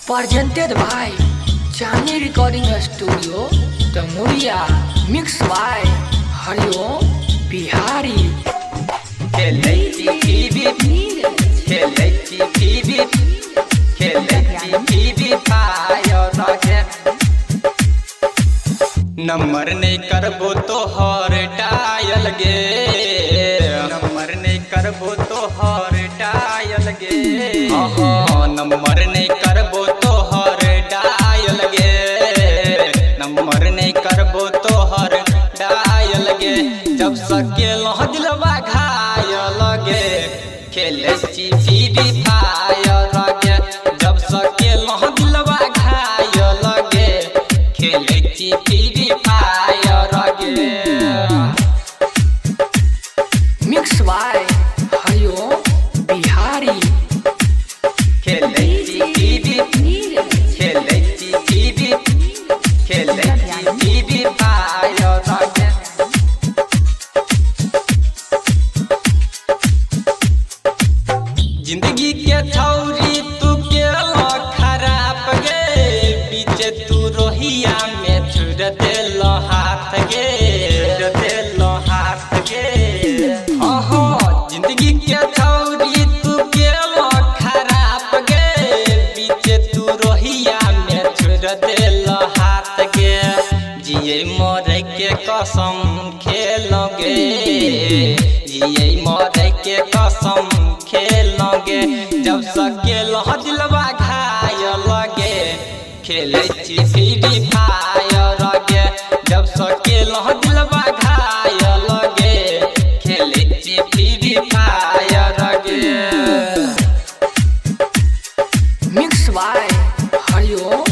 Presented by Chani Recording Studio, Tamuria. Mixed by Hariom Bihari. खेलै छी free, खेलै छी फ्री, खेलै छी फ्री फायर गे। नंबर नहीं करबो तोहर डायल गे, नंबर नहीं करबो तोहर डायल गे। हाँ, नंबर नहीं करबो तोहर डायल गे, नंबर नहीं करबो तोहर डायल गे। जब सकेल दिलवा घायल गे, खेलै छी फ्री फायर गे। जब सकेल दिलवा घायल गे, खेलै छी फ्री फायर गे। Mixed by Hariom Bihari. खेलै छी फ्री, खेलै छी फ्री, खेलै छी फ्री फायर गे। जिंदगी के छौरी तू केलो खराब गे, पीछे तू रोहिया में छुड़ देलो हाथ गे, छुड़ देलो हाथ गे। हाँ, जिंदगी के छौरी तू केलो खराब गे, पीछे तू रोहिया में छुड़ देलो हाथ गे। जिए मरे के कसम खेलोगे, जिए मरे के कसम खेलोगे। जब सकेल दिलवा घायल गे, खेलै छी फ्री फायर गे। जब सकेल दिलवा घायल गे, खेलै छी फ्री फायर गे। Mixed by Hariom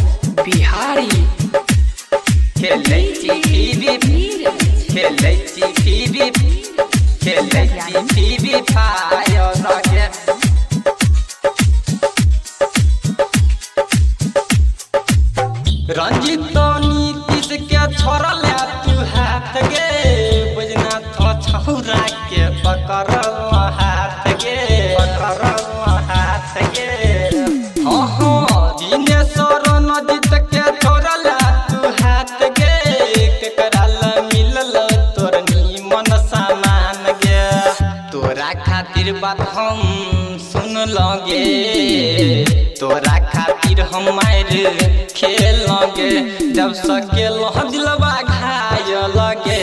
Bihari. खेलै छी फ्री, खेलै छी फ्री, खेलै छी फ्री फायर गे। रंजित नीतीश के छोड़ल तू हाथ गे, बजनाथ छौरा के पकड़ल हाथ गे, पकड़ल हाथ गे। हाँ हाँ, दिनेश्वर रंजित के छोड़ल तू हाथ गे, केकरा ला मिलल तोर नीमन सामान गे। तोरा खातिर बात हम सुन लगे, तोरा खातिर हम मार खेलोगे। जब सकेल दिलवा घायल गे,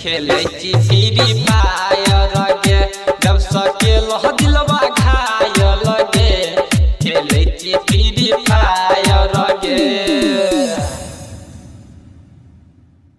खेलै छी फ्री फायर गे। जब सकेल दिलवा घायल